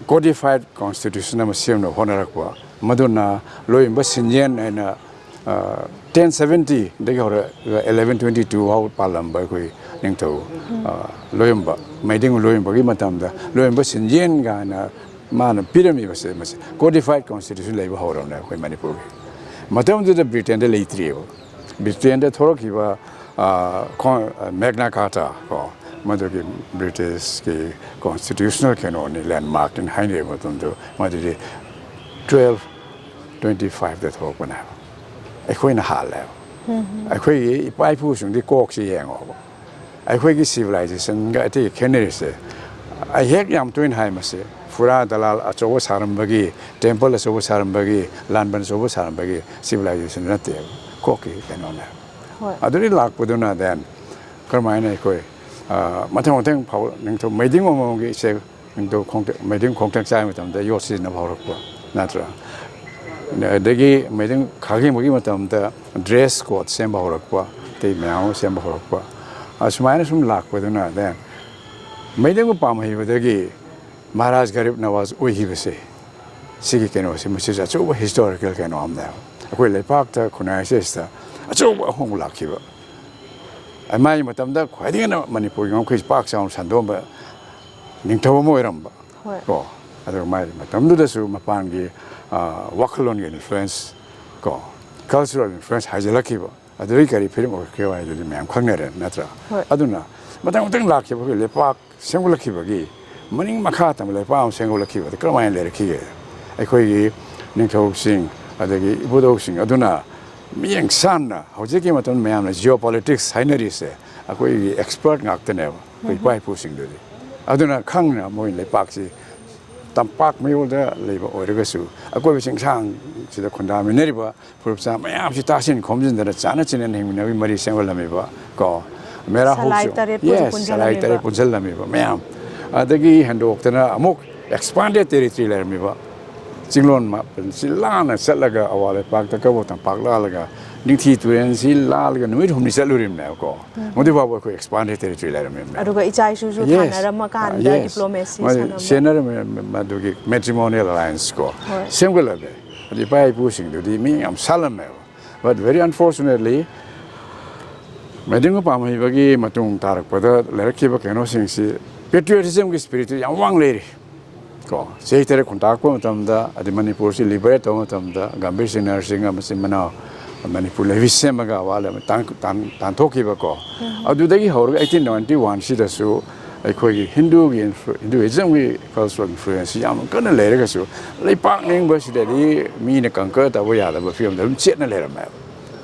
ꯀꯣꯗꯤꯐꯥꯏꯠ ꯀꯣꯟꯁꯇꯤꯇ꯭ꯌꯨꯁꯟ ꯑꯃ ꯁꯦꯝꯅꯕ ꯍꯣꯠꯅꯔꯛꯄ, ꯃꯗꯨꯅ ꯂꯣꯏꯔꯝꯕ ꯁꯤꯟꯌꯦꯟ ꯍꯥꯏꯅ ꯇꯦꯟ ꯁꯕꯦꯟꯇꯤꯗꯒꯤ ꯍꯧꯔꯒ ꯑꯦꯂꯦꯚꯦꯟ ꯇ꯭ꯋꯦꯟꯇꯤ ꯇꯨ ꯐꯥꯎ ꯄꯥꯜꯂꯝꯕ ꯑꯩꯈꯣꯏ ꯅꯤꯡꯊꯧ, ꯑ, ꯂꯣꯏꯔꯝꯕ, ꯃꯩꯗꯤꯡ ꯂꯣꯏꯔꯝꯕꯒꯤ ꯃꯇꯝꯗ ꯂꯣꯏꯔꯝꯕ ꯁꯤꯟꯌꯦꯟ ꯀꯥꯏꯅ ꯃꯥꯅ ꯄꯤꯔꯝꯃꯤꯕꯁꯦ, ꯃꯁꯤ ꯀꯣꯗꯤꯐꯥꯏꯠ ꯀꯣꯟꯁꯇꯤꯇ꯭ꯌꯨꯁꯟ ꯂꯩꯕ ꯍꯧꯔꯕꯅꯦ ꯑꯩꯈꯣꯏ ꯃꯅꯤꯄꯨꯔꯒꯤ꯫ ꯃꯇꯝꯗꯨꯗ ꯕ꯭ꯔꯤꯇꯦꯟꯗ ꯂꯩꯇ꯭ꯔꯤꯑꯕ꯫ ꯕ꯭ꯔꯤꯇꯦꯟꯗ ꯊꯣꯛꯂꯛꯈꯤꯕ, ꯑ, ꯈꯣ-, ꯑ, ꯃꯦꯒꯅꯥ ꯀꯥꯔꯇꯥ ꯀꯣ, ꯃꯗꯨꯒꯤ ꯕ꯭ꯔꯤꯇꯤꯁꯀꯤ ꯀꯣꯟꯁꯇꯤꯇ꯭ꯌꯨꯁꯅꯦꯜ ꯀꯩꯅꯣꯅꯤ, ꯂꯦꯟꯃꯥꯔꯛꯅꯤ ꯍꯥꯏꯅꯔꯤꯕ ꯃꯇꯝꯗꯨ, ꯃꯗꯨꯗꯤ ꯇ꯭ꯋꯦꯜꯐ ꯇ꯭ꯋꯦꯟꯇꯤ ꯐꯥꯏꯚꯇ ꯊꯣꯛꯂꯛꯄꯅꯦꯕ꯫ ꯑꯩꯈꯣꯏꯅ ꯍꯥꯜꯂꯦꯕ꯫ ꯑꯩꯈꯣꯏꯒꯤ ꯏꯄꯥ ꯏꯄꯨꯁꯤꯡꯗꯤ ꯀꯣꯛꯁꯤ ꯌꯦꯡꯉꯣꯕ꯫ ꯑꯩꯈꯣꯏꯒꯤ ꯁꯤꯚꯤꯂꯥꯏꯖꯦꯁꯟꯒ ꯑꯇꯩ ꯈꯦꯠꯅꯔꯤꯁꯦ, ꯑꯩ ꯍꯦꯛ ꯌꯥꯝ ꯇꯣꯏꯅ ꯍꯥꯏ ꯃꯁꯤ, ꯐꯨꯔꯥ ꯗꯂꯥꯜ ꯑꯆꯧꯕ ꯁꯥꯔꯝꯕꯒꯤ, ꯇꯦꯝꯄꯜ ꯑꯆꯧꯕ ꯁꯥꯔꯝꯕꯒꯤ, ꯂꯥꯟꯕꯟ ꯑꯆꯧꯕ ꯁꯥꯔꯝꯕꯒꯤ ꯁꯤꯚꯤꯂꯥꯏꯖꯦꯁꯟ ꯅꯠꯇꯦꯕ, ꯀꯣꯛꯀꯤ ꯀꯩꯅꯣꯅꯦ꯫ ꯍꯣꯏ꯫ ꯑꯗꯨꯗꯒꯤ ꯂꯥꯛꯄꯗꯨꯅ then ꯀꯔꯝꯍꯥꯏꯅ ꯑꯩꯈꯣꯏ, ꯑ, ꯃꯊꯪ ꯃꯊꯪ ꯐꯥꯎ ꯅꯤꯡꯊꯧ ꯃꯩꯗꯤꯡ ꯑꯃꯃꯝꯒꯤ ꯏꯆꯦ ꯅꯤꯡꯊꯧ ꯈꯣꯡꯇ-, ꯃꯩꯗꯤꯡ ꯈꯣꯡꯇꯛ ꯆꯥꯏꯕ ꯃꯇꯝꯗ ꯌꯣꯠ ꯁꯤꯖꯤꯟꯅꯕ ꯍꯧꯔꯛꯄ ꯅꯠꯇ꯭ꯔꯥ? ꯑꯗꯒꯤ ꯃꯩꯗꯤꯡ ꯈꯥꯒꯦꯝꯕꯒꯤ ꯃꯇꯝꯗ ꯗ꯭ꯔꯦꯁ ꯀꯣꯗ ꯁꯦꯝꯕ ꯍꯧꯔꯛꯄ, ꯑꯇꯩ ꯃꯌꯥꯝ ꯑꯃ ꯁꯦꯝꯕ ꯍꯧꯔꯛꯄ, ꯑꯁꯨꯃꯥꯏꯅ ꯁꯨꯝ ꯂꯥꯛꯄꯗꯨꯅ then ꯃꯩꯗꯤꯡꯕꯨ ꯄꯥꯝꯍꯩꯕꯗꯒꯤ ꯃꯍꯥꯔꯥꯖ ꯒꯔꯤꯕ ꯅꯋꯥꯖ ꯑꯣꯏꯈꯤꯕꯁꯦ, ꯁꯤꯒꯤ ꯀꯩꯅꯣꯁꯦ, ꯃꯁꯤꯁꯨ ꯑꯆꯧꯕ ꯍꯤꯁꯇꯣꯔꯤꯀꯦꯜ ꯀꯩꯅꯣ ꯑꯃꯅꯦꯕ꯫ ꯑꯩꯈꯣꯏ ꯂꯩꯄꯥꯛꯇ, ꯈꯨꯟꯅꯥꯏ ꯑꯁꯤꯗ ꯑꯆꯧꯕ ꯑꯍꯣꯡꯕ ꯂꯥꯛꯈꯤꯕ꯫ ꯃꯥꯒꯤ ꯃꯇꯝꯗ ꯈ꯭ꯋꯥꯏꯗꯒꯤ ꯍꯦꯟꯅ ꯃꯅꯤꯄꯨꯔꯒꯤ ꯉꯝꯈꯩ ꯄꯥꯛ ꯆꯥꯎꯅ ꯁꯟꯗꯣꯛꯑꯝꯕ ꯅꯤꯡꯊꯧ ꯑꯃ ꯑꯣꯏꯔꯝꯕ꯫ ꯍꯣꯏ꯫ ꯀꯣ, ꯑꯗꯨꯒ ꯃꯥꯒꯤ ꯃꯇꯝꯗꯨꯗꯁꯨ ꯃꯄꯥꯟꯒꯤ, ꯑ, ꯋꯥꯈꯜꯂꯣꯟꯒꯤ ꯏꯟꯐ꯭ꯂꯨꯌꯦꯟꯁ, ꯀꯣ, ꯀꯜꯆꯔꯦꯜ ꯏꯟꯐ꯭ꯂꯨꯌꯦꯟꯁ ꯍꯥꯏꯖꯤꯜꯂꯛꯈꯤꯕ꯫ ꯑꯗꯨꯗꯒꯤ ꯀꯔꯤ ꯐꯤꯕꯝ ꯑꯣꯏꯔꯛꯈꯤꯕ ꯍꯥꯏꯗꯨꯗꯤ ꯃꯌꯥꯝ ꯈꯪꯅꯔꯦ, ꯅꯠꯇ꯭ꯔꯥ? ꯍꯣꯏ꯫ ꯑꯗꯨꯅ ꯃꯊꯪ ꯃꯊꯪ ꯂꯥꯛꯈꯤꯕ ꯑꯩꯈꯣꯏ ꯂꯩꯄꯥꯛ ꯁꯦꯝꯒꯠꯂꯛꯈꯤꯕꯒꯤ ꯃꯅꯤꯡ ꯃꯈꯥ ꯇꯝꯕ ꯂꯩꯄꯥꯛ ꯑꯃ ꯁꯦꯝꯒꯠꯂꯛꯈꯤꯕꯗ ꯀꯔꯝꯍꯥꯏꯅ ꯂꯩꯔꯛꯈꯤꯒꯦ? ꯑꯩꯈꯣꯏꯒꯤ ꯅꯤꯡꯊꯧꯁꯤꯡ, ꯑꯗꯒꯤ ꯏꯕꯨꯙꯧꯁꯤꯡ ꯑꯗꯨꯅ ꯃꯤꯠꯌꯦꯡ ꯁꯥꯟꯅ, ꯍꯧꯖꯤꯛꯀꯤ ꯃꯇꯝꯗ ꯃꯌꯥꯝꯅ geopolitics ꯍꯥꯏꯅꯔꯤꯁꯦ ꯑꯩꯈꯣꯏꯒꯤ expert ꯉꯥꯛꯇꯅꯦꯕ, ꯑꯩꯈꯣꯏ ꯏꯄꯥ ꯏꯄꯨꯁꯤꯡꯗꯨꯗꯤ꯫ ꯑꯗꯨꯅ ꯈꯪꯅ ꯃꯣꯏ ꯂꯩꯄꯥꯛꯁꯤ ꯇꯝꯄꯥꯛ ꯃꯌꯣꯜꯗ ꯂꯩꯕ ꯑꯣꯏꯔꯒꯁꯨ, ꯑꯀꯣꯏꯕ ꯆꯤꯡꯁꯥꯡꯁꯤꯗ ꯈꯨꯟꯗꯥꯃꯤꯟꯅꯔꯤꯕ ꯐꯨꯔꯨꯞ ꯆꯥ ꯃꯌꯥꯝꯁꯤ ꯇꯥꯁꯤꯟ ꯈꯣꯝꯖꯤꯟꯗꯅ ꯆꯥꯅ ꯆꯤꯟꯅꯅ ꯍꯤꯡꯃꯤꯟꯅꯕꯒꯤ ꯃꯔꯤ ꯁꯦꯝꯒꯠꯂꯝꯃꯤꯕ ꯀꯣ꯫ ꯃꯦꯔꯥ ꯁꯂꯥꯏ ꯍꯧꯁꯨ-, ꯇꯔꯦꯠ ꯄꯨꯟ-, yes, ꯁꯂꯥꯏ ꯄꯨꯟꯁꯤꯜꯂꯝꯃꯤꯕ꯫ ꯇꯔꯦꯠ ꯄꯨꯟꯁꯤꯜꯂꯝꯃꯤꯕ ꯃꯌꯥꯝ꯫ ꯑꯗꯒꯤ ꯍꯦꯟꯗꯣꯛꯇꯅ ꯑꯃꯨꯛ expanded territory ꯂꯩꯔꯝꯃꯤꯕ ꯆꯤꯡꯂꯣꯟ ꯃꯥꯄꯟꯁꯤ ꯂꯥꯟꯅ ꯆꯠꯂꯒ ꯑꯋꯥ ꯂꯩꯄꯥꯛꯇ ꯀꯕꯣꯛ ꯇꯝꯄꯥꯛ ꯂꯥꯜꯂꯒ ꯅꯤꯡꯊꯤ ꯇꯨꯔꯦꯜꯁꯤ ꯂꯥꯜꯂꯒ ꯅꯨꯃꯤꯠ ꯍꯨꯝꯅꯤ ꯆꯠꯂꯨꯔꯤꯕꯅꯦꯕꯀꯣ꯫ ꯃꯗꯨ ꯐꯥꯎꯕ ꯑꯩꯈꯣꯏ expanded territory ꯂꯩꯔꯝꯃꯤꯕꯅꯦ꯫ ꯑꯗꯨꯒ ꯏꯆꯥ ꯏꯁꯨꯁꯨ Yes. ꯊꯥꯅꯔꯝꯃꯀꯥꯟꯗ Yes. diplomacy ꯃꯗꯨ ꯁꯥꯟꯅꯕ꯫ ꯁꯦꯟꯅꯔꯝꯃꯦ, ꯃꯗꯨꯒꯤ matrimonial alliance ꯀꯣ ꯍꯣꯏ꯫ ꯁꯦꯝꯒꯠꯂꯝꯃꯦ꯫ ꯑꯗꯨ ꯏꯄꯥ ꯏꯄꯨꯁꯤꯡꯗꯨꯗꯤ ꯃꯤ ꯌꯥꯝ ꯁꯥꯜꯂꯝꯃꯦꯕ꯫ But very unfortunately, ꯃꯦꯗꯤꯡ ꯄꯥꯝꯍꯩꯕꯒꯤ ꯃꯇꯨꯡ ꯇꯥꯔꯛꯄꯗ ꯂꯩꯔꯛꯈꯤꯕ ꯀꯩꯅꯣꯁꯤꯡꯁꯤ patriotismꯒꯤ spiritꯇꯨ ꯌꯥꯝ ꯋꯥꯡ ꯂꯩꯔꯤ꯫ ꯀꯣ, ꯆꯍꯤ ꯇꯔꯦꯠ ꯈꯨꯟꯇꯥꯛꯄ ꯃꯇꯝꯗ, ꯑꯗꯩ ꯃꯅꯤꯄꯨꯔꯁꯤ liberate ꯇꯧꯕ ꯃꯇꯝꯗ, ꯒꯝꯚꯤꯔ ꯁꯤꯡ ꯅꯔꯁꯤꯡꯍ ꯃꯆꯤꯟ ꯃꯅꯥꯎ ꯃꯅꯤꯄꯨꯔ levy ꯁꯦꯝꯃꯒ ꯑꯋꯥ ꯂꯩ ꯇꯥꯟ-, ꯇꯥꯟ-, ꯇꯥꯟꯊꯣꯛꯈꯤꯕꯀꯣ꯫ ꯑꯗꯨꯗꯒꯤ ꯍꯧꯔꯒ eighteen ninety one ꯁꯤꯗꯁꯨ ꯑꯩꯈꯣꯏꯒꯤ ꯍꯤꯟꯗꯨꯒꯤ influ-, Hinduismꯒꯤ cultural influence ꯌꯥꯝ ꯀꯟꯅ ꯂꯩꯔꯒꯁꯨ, ꯂꯩꯄꯥꯛ ꯅꯤꯡꯕꯁꯤꯗꯗꯤ ꯃꯤꯅ conquer ꯇꯧꯕ ꯌꯥꯗꯕ ꯐꯤꯕꯝꯗ ꯑꯗꯨꯝ ꯆꯦꯠꯅ ꯂꯩꯔꯝꯃꯦꯕ꯫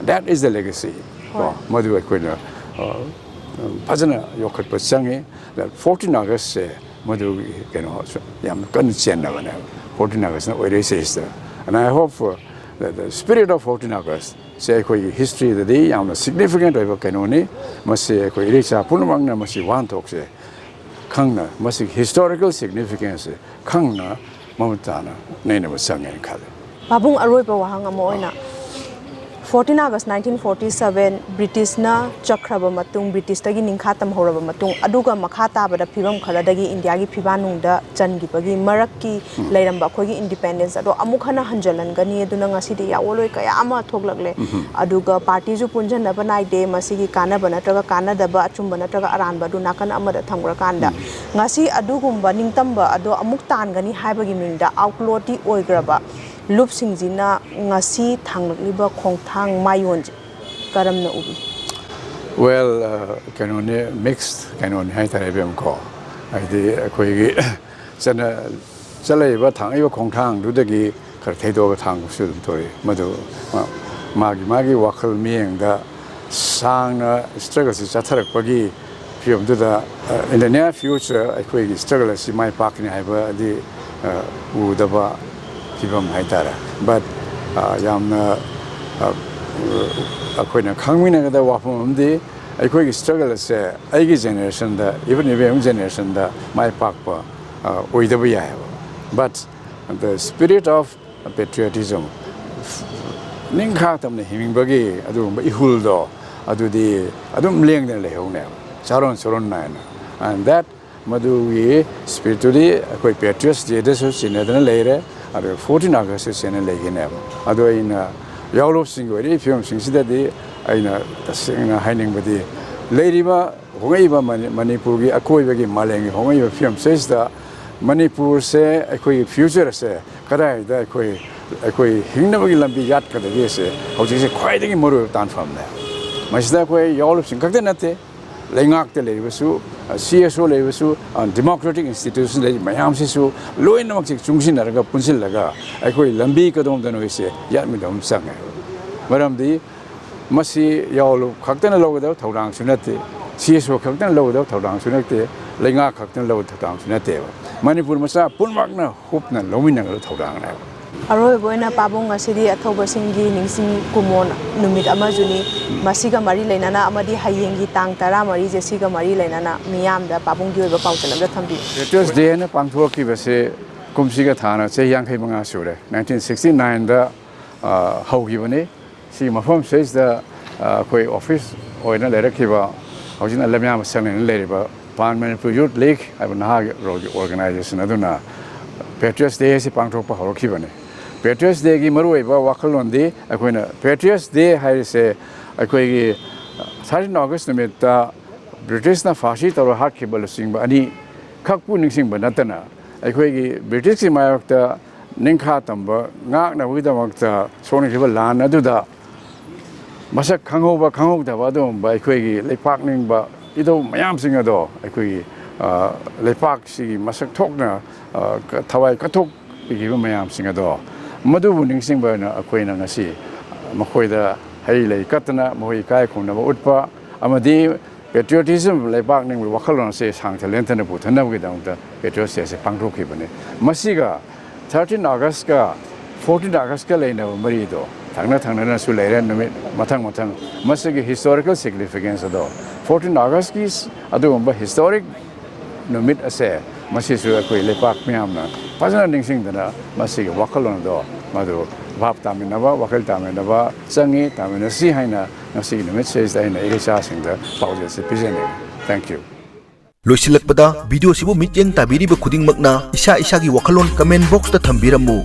That is the legacy꯫ ꯀꯣ, ꯍꯣꯏ꯫ ꯃꯗꯨ ꯑꯩꯈꯣꯏꯅ, ꯑ, ꯐꯖꯅ ꯌꯣꯛꯈꯠꯄ ꯆꯪꯉꯤ꯫ That fourteen Augustꯁꯦ ꯃꯗꯨꯒꯤ ꯀꯩꯅꯣ ꯌꯥꯝ ꯀꯟꯅ ꯆꯦꯟꯅꯕꯅꯦꯕ, fourteen Augustꯅ ꯑꯣꯏꯔꯛꯏꯁꯦ ꯁꯤꯗ꯫ And I hope, uh, that the spirit of fourteen August ꯁꯦ ꯑꯩꯈꯣꯏꯒꯤ historyꯗꯗꯤ ꯌꯥꯝꯅ significant ꯑꯣꯏꯕ ꯀꯩꯅꯣꯅꯤ꯫ ꯃꯁꯤ ꯑꯩꯈꯣꯏ ꯏꯔꯩꯆꯥ ꯄꯨꯝꯅꯃꯛꯅ ꯃꯁꯤ ꯋꯥꯍꯟꯊꯣꯛꯁꯦ ꯈꯪꯅ, ꯃꯁꯤꯒꯤ historical significanceꯁꯦ ꯈꯪꯅ ꯃꯃꯨꯠ ꯇꯥꯅ ꯅꯩꯅꯕ ꯆꯪꯉꯦꯅ ꯈꯜꯂꯤ꯫ ꯄꯥꯕꯨꯡ, ꯑꯔꯣꯏꯕ ꯋꯥꯍꯪ ꯑꯃ ꯑꯣꯏꯅ, fourteen August nineteen forty seven Britishꯅ ꯆꯠꯈ꯭ꯔꯕ ꯃꯇꯨꯡ, Britishꯇꯒꯤ ꯅꯤꯡꯈꯥ ꯇꯝꯍꯧꯔꯕ ꯃꯇꯨꯡ, ꯑꯗꯨꯒ ꯃꯈꯥ ꯇꯥꯕꯗ ꯐꯤꯕꯝ ꯈꯔꯗꯒꯤ ꯏꯟꯗꯤꯌꯥꯒꯤ ꯐꯤꯕꯥꯟꯅꯨꯡꯗ ꯆꯟꯈꯤꯕꯒꯤ ꯃꯔꯛꯀꯤ ꯂꯩꯔꯝꯕ ꯑꯩꯈꯣꯏꯒꯤ independence ꯑꯗꯣ ꯑꯃꯨꯛ ꯍꯟꯅ ꯍꯟꯖꯤꯜꯍꯟꯒꯅꯤ꯫ ꯑꯗꯨꯅ ꯉꯁꯤꯗꯤ ꯌꯥꯑꯣꯜꯂꯣꯏ ꯀꯌꯥ ꯑꯃ ꯊꯣꯛꯂꯛꯂꯦ꯫ ꯑꯗꯨꯒ partyꯁꯨ ꯄꯨꯟꯁꯤꯟꯅꯕ ꯅꯥꯏꯗꯦ꯫ ꯃꯁꯤꯒꯤ ꯀꯥꯟꯅꯕ ꯅꯠꯇ꯭ꯔꯒ ꯀꯥꯟꯅꯗꯕ, ꯑꯆꯨꯝꯕ ꯅꯠꯇ꯭ꯔꯒ ꯑꯔꯥꯟꯕ ꯑꯗꯨ ꯅꯥꯀꯟ ꯑꯃꯗ ꯊꯝꯈ꯭ꯔꯀꯥꯟꯗ, ꯉꯁꯤ ꯑꯗꯨꯒꯨꯝꯕ ꯅꯤꯡꯇꯝꯕ ꯑꯗꯣ ꯑꯃꯨꯛ ꯇꯥꯟꯒꯅꯤ ꯍꯥꯏꯕꯒꯤ ꯃꯤꯡꯗ outlawꯗꯤ ꯑꯣꯏꯈ꯭ꯔꯕ ꯂꯨꯞꯁꯤꯡꯁꯤꯅ ꯉꯁꯤ ꯊꯥꯡꯂꯛꯂꯤꯕ ꯈꯣꯡꯊꯥꯡ ꯃꯥꯌꯣꯟꯁꯦ ꯀꯔꯝꯅ ꯎꯕꯤ? Well, ꯀꯩꯅꯣꯅꯤ, ꯃꯤꯛꯁ ꯀꯩꯅꯣꯅꯤ ꯍꯥꯏꯇꯥꯔꯦ ꯏꯕꯦꯝ, ꯀꯣ꯫ ꯍꯥꯏꯗꯤ ꯑꯩꯈꯣꯏꯒꯤ ꯆꯠꯅ ꯆꯠꯂꯛꯏꯕ ꯊꯥꯡꯉꯛꯏꯕ ꯈꯣꯡꯊꯥꯡꯗꯨꯗꯒꯤ ꯈꯔ ꯊꯩꯗꯣꯛꯑꯒ ꯊꯥꯡꯕꯁꯨ ꯑꯗꯨꯝ ꯊꯣꯛꯏ꯫ ꯃꯗꯨ ꯃꯥꯒꯤ ꯃꯥꯒꯤ ꯋꯥꯈꯜ ꯃꯤꯠꯌꯦꯡꯗ ꯁꯥꯡꯅ ꯏꯁꯇ꯭ꯔꯒꯜꯁꯤ ꯆꯠꯊꯔꯛꯄꯒꯤ ꯐꯤꯕꯝꯗꯨꯗ, in the near future ꯑꯩꯈꯣꯏꯒꯤ ꯏꯁꯇ꯭ꯔꯒꯜ ꯑꯁꯤ ꯃꯥꯏ ꯄꯥꯛꯀꯅꯤ ꯍꯥꯏꯕꯗꯤ ꯎꯗꯕ ꯐꯤꯕꯝ ꯍꯥꯏꯇꯥꯔꯦ꯫ But ꯌꯥꯝꯅ ꯑꯩꯈꯣꯏꯅ ꯈꯪꯃꯤꯟꯅꯒꯗꯕ ꯋꯥꯐꯝ ꯑꯃꯗꯤ, ꯑꯩꯈꯣꯏꯒꯤ ꯏꯁꯇ꯭ꯔꯒꯜ ꯑꯁꯦ ꯑꯩꯒꯤ ꯖꯦꯅꯦꯔꯦꯁꯟꯗ, even ꯏꯕꯦꯝ ꯖꯦꯅꯦꯔꯦꯁꯟꯗ ꯃꯥꯏ ꯄꯥꯛꯄ ꯑꯣꯏꯗꯕ ꯌꯥꯏꯑꯕ꯫ But the spirit of patriotism, ꯅꯤꯡꯈꯥ ꯇꯝꯅ ꯍꯤꯡꯅꯤꯡꯕꯒꯤ ꯑꯗꯨꯒꯨꯝꯕ ꯏꯍꯨꯜꯗꯣ, ꯑꯗꯨꯗꯤ ꯑꯗꯨꯝ ꯂꯦꯡꯗꯅ ꯂꯩꯍꯧꯅꯦꯕ, ꯆꯥꯔꯣꯟ ꯁꯨꯔꯣꯟ ꯅꯥꯏꯅ꯫ And that, ꯃꯗꯨꯒꯤ ꯁ꯭ꯄꯤꯔꯤꯠꯇꯨꯗꯤ ꯑꯩꯈꯣꯏ ꯄꯦꯇ꯭ꯔꯤꯌꯠꯁ ꯗꯦꯗꯁꯨ ꯆꯦꯟꯅꯗꯅ ꯂꯩꯔꯦ, ꯑꯗꯨꯒ ꯐꯣꯔꯇꯤꯟ ꯑꯥꯒꯁꯇꯁꯨ ꯆꯦꯟꯅ ꯂꯩꯒꯅꯦꯕ꯫ ꯑꯗꯣ ꯑꯩꯅ ꯌꯥꯑꯣꯂꯨꯞꯁꯤꯡꯒꯤ ꯑꯣꯏꯔꯤꯕ ꯐꯤꯕꯝꯁꯤꯡꯁꯤꯗꯗꯤ ꯑꯩꯅ ꯇꯁꯦꯡꯅ ꯍꯥꯏꯅꯤꯡꯕꯗꯤ, ꯂꯩꯔꯤꯕ ꯍꯣꯡꯉꯛꯏꯕ ꯃꯅꯤ-, ꯃꯅꯤꯄꯨꯔꯒꯤ ꯑꯀꯣꯏꯕꯒꯤ ꯃꯥꯂꯦꯝꯒꯤ ꯍꯣꯡꯉꯛꯏꯕ ꯐꯤꯕꯝꯁꯤꯗꯩꯁꯤꯗ ꯃꯅꯤꯄꯨꯔꯁꯦ, ꯑꯩꯈꯣꯏꯒꯤ ꯐ꯭ꯌꯨꯆꯔꯁꯦ ꯀꯗꯥꯏꯗ ꯑꯩꯈꯣꯏ, ꯑꯩꯈꯣꯏ ꯍꯤꯡꯅꯕꯒꯤ ꯂꯝꯕꯤ ꯌꯥꯠꯀꯗꯒꯦꯁꯦ ꯍꯧꯖꯤꯛꯁꯦ ꯈ꯭ꯋꯥꯏꯗꯒꯤ ꯃꯔꯨꯑꯣꯏꯕ ꯇꯥꯟꯐꯝꯅꯦ꯫ ꯃꯁꯤꯗ ꯑꯩꯈꯣꯏ ꯌꯥꯑꯣꯂꯨꯞꯁꯤꯡ ꯈꯛꯇ ꯅꯠꯇꯦ, ꯂꯩꯉꯥꯛꯇ ꯂꯩꯔꯤꯕꯁꯨ, ꯁꯤ ꯑꯦꯁ ꯑꯣ ꯂꯩꯔꯤꯕꯁꯨ, ꯗꯤꯃꯣꯀ꯭ꯔꯦꯇꯤꯛ ꯏꯟꯁꯇꯤꯇ꯭ꯌꯨꯁꯟ ꯂꯩꯔꯤꯕ ꯃꯌꯥꯝꯁꯤꯁꯨ ꯂꯣꯏꯅꯃꯛꯁꯦ ꯆꯨꯡꯁꯤꯟꯅꯔꯒ, ꯄꯨꯟꯁꯤꯜꯂꯒ ꯑꯩꯈꯣꯏ ꯂꯝꯕꯤ ꯀꯗꯣꯝꯗꯅꯣ ꯍꯥꯏꯁꯦ ꯌꯥꯠꯃꯤꯟꯅꯕ ꯑꯃ ꯆꯪꯉꯦ꯫ ꯃꯔꯝꯗꯤ ꯃꯁꯤ ꯌꯥꯑꯣꯂꯨꯞ ꯈꯛꯇꯅ ꯂꯧꯒꯗꯕ ꯊꯧꯗꯥꯡꯁꯨ ꯅꯠꯇꯦ, ꯁꯤ ꯑꯦꯁ ꯑꯣ ꯈꯛꯇꯅ ꯂꯧꯒꯗꯕ ꯊꯧꯗꯥꯡꯁꯨ ꯅꯠꯇꯦ, ꯂꯩꯉꯥꯛ ꯈꯛꯇꯅ ꯂꯧꯒꯗꯕ ꯊꯧꯗꯥꯡꯁꯨ ꯅꯠꯇꯦꯕ꯫ ꯃꯅꯤꯄꯨꯔ ꯃꯆꯥ ꯄꯨꯝꯅꯃꯛꯅ ꯍꯨꯞꯅ ꯂꯧꯃꯤꯟꯅꯒꯗꯕ ꯊꯧꯗꯥꯡꯅꯦꯕ꯫ ꯑꯔꯣꯏꯕ ꯑꯣꯏꯅ ꯄꯥꯕꯨꯡ, ꯉꯁꯤꯗꯤ ꯑꯊꯧꯕꯁꯤꯡꯒꯤ ꯅꯤꯡꯁꯤꯡ ꯀꯨꯝꯑꯣꯟ ꯅꯨꯃꯤꯠ ꯑꯃꯁꯨꯅꯤ꯫ ꯃꯁꯤꯒ ꯃꯔꯤ ꯂꯩꯅꯅ ꯑꯃꯗꯤ ꯍꯌꯦꯡꯒꯤ ꯇꯥꯡ ꯇꯔꯥꯃꯔꯤꯁꯦ, ꯁꯤꯒ ꯃꯔꯤ ꯂꯩꯅꯅ ꯃꯤꯌꯥꯝꯗ ꯄꯥꯕꯨꯡꯒꯤ ꯑꯣꯏꯕ ꯄꯥꯎꯖꯦꯜ ꯑꯃꯗ ꯊꯝꯕꯤꯌꯨ꯫ ꯄꯦꯇ꯭ꯔꯤꯌꯠꯁ ꯗꯦ ꯍꯥꯏꯅ ꯄꯥꯡꯊꯣꯛꯈꯤꯕꯁꯦ ꯀꯨꯝꯁꯤꯒ ꯊꯥꯅ ꯆꯍꯤ ꯌꯥꯡꯈꯩ ꯃꯉꯥ ꯁꯨꯔꯦ꯫ ꯅꯥꯏꯟꯇꯤꯟ ꯁꯤꯛꯁꯇꯤ ꯅꯥꯏꯟꯗ, ꯑ, ꯍꯧꯈꯤꯕꯅꯤ꯫ ꯁꯤꯒꯤ ꯃꯐꯝꯁꯤꯗꯩꯁꯤꯗ, ꯑ, ꯑꯩꯈꯣꯏ ꯑꯣꯐꯤꯁ ꯑꯣꯏꯅ ꯂꯩꯔꯛꯈꯤꯕ, ꯍꯧꯖꯤꯛꯅ ꯂꯝꯌꯥ ꯃꯁꯛ ꯂꯩꯅ ꯂꯩꯔꯤꯕ ꯄꯥꯟ ꯃꯅꯤꯄꯨꯔ ꯌꯨꯠ ꯂꯤꯒ ꯍꯥꯏꯕ ꯅꯍꯥꯒꯤ ꯔꯣꯜꯒꯤ ꯑꯣꯔꯒꯅꯥꯏꯖꯦꯁꯟ ꯑꯗꯨꯅ ꯄꯦꯇ꯭ꯔꯤꯌꯠꯁ ꯗꯦ ꯑꯁꯤ ꯄꯥꯡꯊꯣꯛꯄ ꯍꯧꯔꯛꯈꯤꯕꯅꯤ꯫ ꯄꯦꯇ꯭ꯔꯤꯌꯠꯁ ꯗꯦꯒꯤ ꯃꯔꯨꯑꯣꯏꯕ ꯋꯥꯈꯜꯂꯣꯟꯗꯤ, ꯑꯩꯈꯣꯏꯅ ꯄꯦꯇ꯭ꯔꯤꯌꯠꯁ ꯗꯦ ꯍꯥꯏꯔꯤꯁꯦ ꯑꯩꯈꯣꯏꯒꯤ ꯊꯥꯔꯇꯤꯟ ꯑꯣꯒꯁ ꯅꯨꯃꯤꯠꯇ ꯕ꯭ꯔꯤꯇꯤꯁꯅ ꯐꯥꯁꯤ ꯇꯧꯔ ꯍꯥꯠꯈꯤꯕ ꯂꯨꯆꯤꯡꯕ ꯑꯅꯤ ꯈꯛꯄꯨ ꯅꯤꯡꯁꯤꯡꯕ ꯅꯠꯇꯅ, ꯑꯩꯈꯣꯏꯒꯤ ꯕ꯭ꯔꯤꯇꯤꯁꯀꯤ ꯃꯥꯌꯣꯛꯇ ꯅꯤꯡꯈꯥ ꯇꯝꯕ ꯉꯥꯛꯅꯕꯒꯤꯗꯃꯛꯇ ꯁꯣꯛꯅꯈꯤꯕ ꯂꯥꯟ ꯑꯗꯨꯗ ꯃꯁꯛ ꯈꯪꯍꯧꯕ ꯈꯪꯍꯧꯗꯕ ꯑꯗꯨꯒꯨꯝꯕ ꯑꯩꯈꯣꯏꯒꯤ ꯂꯩꯄꯥꯛ ꯅꯤꯡꯕ ꯏꯙꯧ ꯃꯌꯥꯝꯁꯤꯡ ꯑꯗꯣ ꯑꯩꯈꯣꯏꯒꯤ ꯂꯩꯄꯥꯛꯁꯤꯒꯤ ꯃꯁꯛ ꯊꯣꯛꯅ ꯊꯋꯥꯏ ꯀꯠꯊꯣꯛꯄꯤꯈꯤꯕ ꯃꯌꯥꯝꯁꯤꯡ ꯑꯗꯣ, ꯃꯗꯨꯕꯨ ꯅꯤꯡꯁꯤꯡꯕ ꯑꯣꯏꯅ ꯑꯩꯈꯣꯏꯅ ꯉꯁꯤ ꯃꯈꯣꯏꯗ ꯍꯩ ꯂꯩ ꯀꯠꯇꯅ ꯃꯈꯣꯏ ꯏꯀꯥꯏ ꯈꯨꯝꯅꯕ ꯎꯠꯄ ꯑꯃꯗꯤ patriotism, ꯂꯩꯄꯥꯛ ꯅꯤꯡꯕꯒꯤ ꯋꯥꯈꯜꯂꯣꯟ ꯑꯁꯤ ꯁꯥꯡꯊ ꯂꯦꯟꯊꯅ ꯄꯨꯊꯅꯕꯒꯤꯗꯃꯛꯇ Patriots' Day ꯑꯁꯤ ꯄꯥꯡꯊꯣꯛꯈꯤꯕꯅꯤ꯫ ꯃꯁꯤꯒ thirteen August-ꯀ fourteen August-ꯀ ꯂꯩꯅꯕ ꯃꯔꯤꯗꯣ ꯊꯪꯅ ꯊꯪꯅꯅꯁꯨ ꯂꯩꯔꯦ꯫ ꯅꯨꯃꯤꯠ ꯃꯊꯪ ꯃꯊꯪ ꯃꯁꯤꯒꯤ historical significance ꯑꯗꯣ, fourteen August-ꯀꯤ ꯑꯗꯨꯒꯨꯝꯕ historic ꯅꯨꯃꯤꯠ ꯑꯁꯦ ꯃꯁꯤꯁꯨ ꯑꯩꯈꯣꯏ ꯂꯩꯄꯥꯛ ꯃꯤꯌꯥꯝꯅ ꯐꯖꯅ ꯅꯤꯡꯁꯤꯡꯗꯅ ꯃꯁꯤꯒꯤ ꯋꯥꯈꯜꯂꯣꯟ ꯑꯗꯣ ꯃꯗꯨ ꯚꯥꯞ ꯇꯥꯃꯤꯟꯅꯕ, ꯋꯥꯈꯜ ꯇꯥꯃꯤꯟꯅꯕ ꯆꯪꯉꯤ, ꯇꯥꯃꯤꯟꯅꯁꯤ ꯍꯥꯏꯅ ꯉꯁꯤꯒꯤ ꯅꯨꯃꯤꯠꯁꯤꯗꯩꯁꯤꯗ ꯑꯩꯅ ꯏꯆꯥꯁꯤꯡꯗ ꯄꯥꯎꯖꯦꯜꯁꯤ ꯄꯤꯖꯅꯤꯡꯏ꯫ Thank you꯫ ꯂꯣꯏꯁꯤꯜꯂꯛꯄꯗ, ꯚꯤꯗꯤꯑꯣꯁꯤꯕꯨ ꯃꯤꯠꯌꯦꯡ ꯇꯥꯕꯤꯔꯤꯕ ꯈꯨꯗꯤꯡꯃꯛꯅ ꯏꯁꯥ ꯏꯁꯥꯒꯤ ꯋꯥꯈꯜꯂꯣꯟ comment box-ꯇ ꯊꯝꯕꯤꯔꯝꯃꯨ꯫